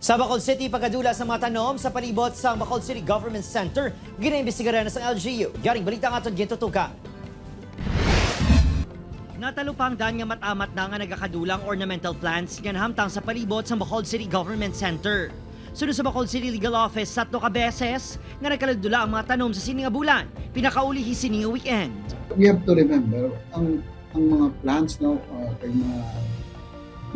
Sa Bacolod City, pagkadula sa mga tanom sa palibot sa Bacolod City Government Center, ginaimbestigaran na sa LGU. Yaring balita nga aton gintutukan. Natalupang dan nga matamat na nga nagakadulang ornamental plants nga nahamtang sa palibot sa Bacolod City Government Center. Sunod sa Bacolod City Legal Office, satlo ka beses nga nagkaladula ang mga tanom sa sini nga bulan, pinakauli sini nga weekend. We have to remember ang mga plants, no, kay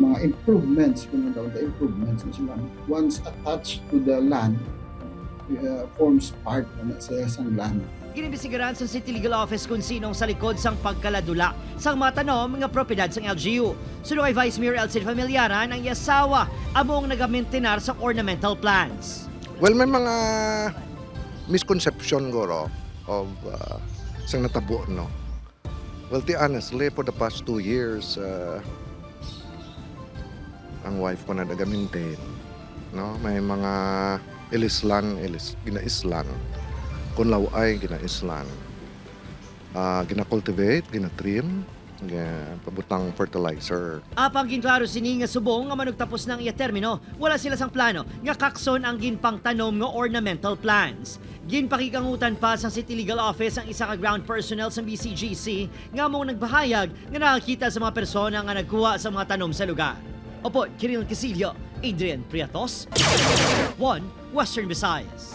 mga improvements kuno daw, the improvements na sila, once attached to the land, forms part na sa isang land. Ginimbestigaran sa City Legal Office kung sinong sa likod sang pagkaladula sang mga tanom nga propiedad sang LGU. Sunod kay Vice Mayor Elsid Familiaran, ang yasawa among nagamintinar sa ornamental plants. Well, may mga misconception guro of sang natabo, no? Well, ti honestly, for the past 2 years, ang wife ko na nagamintain, no? May mga ilislan, ilis, ginaislan. Kung laway, ginaislan. Gina-cultivate, gina-trim, gina pabutang fertilizer. Apang ginklaro sini nga subong nga manugtapos ng iya termino, wala sila sang plano nga kakson ang ginpangtanom nga ornamental plants. Ginpakikangutan pa sa City Legal Office ang isa ka ground personnel sa BCGC nga mong nagbahayag nga nakakita sa mga persona nga nagkuha sa mga tanom sa lugar. Opo, Kiril Casillo, Adrian Priatos, 1 Western Visayas.